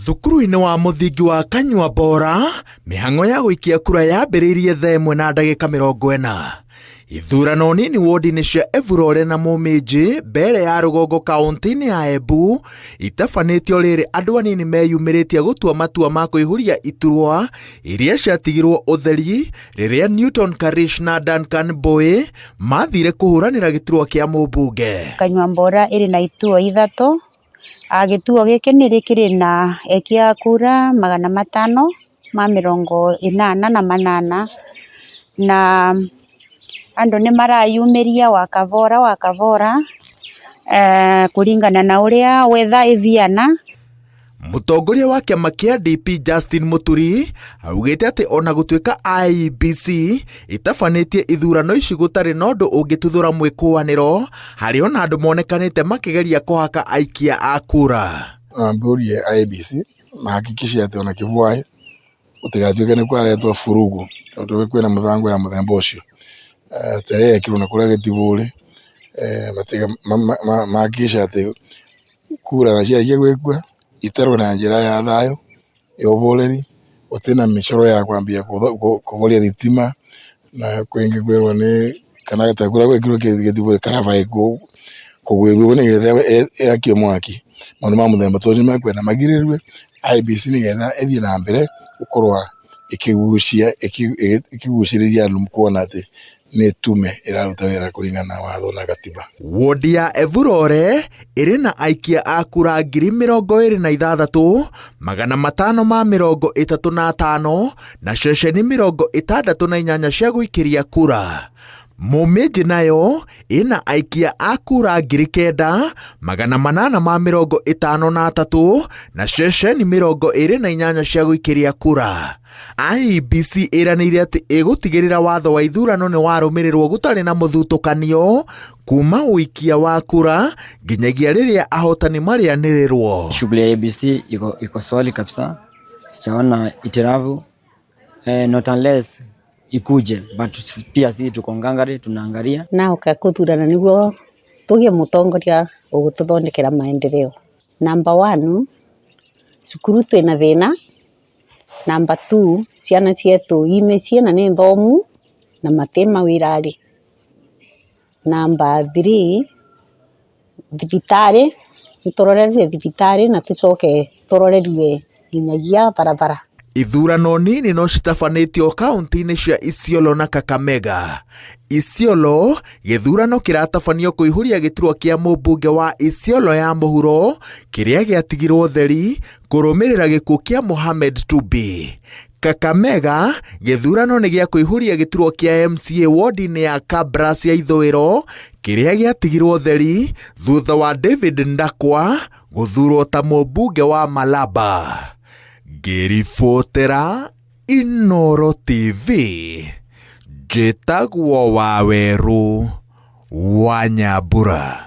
Thukuru-inĩ wa mũthingi wa Kanyua Bora, mĩhang'o ya gũikia kura yambĩrĩirie thaa ĩmwe na ndagĩka 40. Ithurano nini wodi-inĩ cia Evurore na Mũmĩnjĩ mbere ya rũgongo kaũntĩ-inĩ ya Embu itabanĩtio rĩrĩ andũ anini meyumĩrĩtie gũtua matua ma kũihũria iturwa iria ciatigirwo ũtheri rĩrĩa Newton Karish na Duncan Mbui mathire kũhũranĩra gĩturwa kĩa mũmbunge. Kanyua Bora ĩrĩ na ituo ithatũ. Gĩtuo gĩkĩ nĩ kĩrĩ na ekia a kura 588, na andũ nĩ mareyumĩria wa kabora wa kabora kũringana na ũrĩa weather ĩbiana. Mũtongoria wa kĩama kĩa DP Justin Muturi augĩte atĩ ona gũtuĩka IEBC ĩtabanĩtie ithurano ici gũtarĩ na ũndũ ũngĩtuthũra mwĩkũanĩro, harĩ ona andũ monekanĩte makĩgeria kũhaka aikia a kura. Na mbũrie IEBC mahakikishe atĩ ona Kĩbwaĩ gũtigatuĩke nĩ kwaretwo furugu tondũ kwĩna mũbango ya mũthemba ũcio ta ĩrĩa yekirwo na kũrĩa Gĩtibũrĩ, mahakikishe atĩ kura ciarĩkia gwĩkua itarwo na njĩra ya thayũ ya ũboreri gũtirĩ na mĩcoro ya kwambia kũhoria thitima na kwĩngĩ kwĩrwo nĩ kana ta kũrĩa gwekirwo Gĩtibũrĩ karaba kũgwĩthwo nĩgetha yakio mwaki. Maũndũ ma mũthemba ta ũcio nĩmekwenda magirĩrĩrie IEBC nĩgetha ĩthiĩ na mbere gũkorwo ĩkĩgucia ĩkĩgucĩrĩria andũ kuona atĩ nĩ tume ĩraruta wĩra kũringana na watho na gatiba. Wodi ya Evurore ĩrĩ na aikia a kura 26,535 na ceceni 68 cia gũikĩria kura. Mũmĩnjĩ nayo ĩna aikia a kura 9,853 na ceceni 28 cia gũikĩria kura. IEBC ĩranĩire atĩ ĩgũtigĩrĩra watho wa ithurano nĩ warũmĩrĩrwo gũtarĩ na mũthutũkanio kuma ũikia wa kura nginyagia rĩrĩa ahotani marĩanĩrĩrwo. Shughuli ya IEBC iko swali kabisa, sijaona itirafu not unless ikuje, but pia sisi tuko ngangari tunaangalia. Na ũka kũthurana nĩguo tũgĩe mũtongoria ũgũtũthondekera maendeleo. Number one, cukuru twĩna thĩna. Number two, ciana cietu i mĩciĩ na nĩ thomu na matĩ mawĩra rĩ. Number three, thibitarĩ nĩ tũrorerue thibitarĩ na tũcoke tũrorerue nginyagia barabara. Ithurano nini no citabanĩtio kaunti-inĩ cia Isiolo na Kakamega. Isiolo, gĩthurano kĩratabanio kũihũria gĩturwa kĩa mũmbunge wa Isiolo ya mũhuro kĩrĩa gĩatigirwo theri kũrũmĩrĩra gĩkuũ kĩa Mohamed Tubi. Kakamega, gĩthurano nĩ gĩa kũihũria gĩturwa kĩa MCA wodi-inĩ ya Kabras ya ithũĩro kĩrĩa gĩatigirwo theri thutha wa David Ndakwa gũthurwo ta mũmbunge wa Malaba. Ngĩribotera Inooro TV, njĩtagwo Wawerũ wa Nyambura.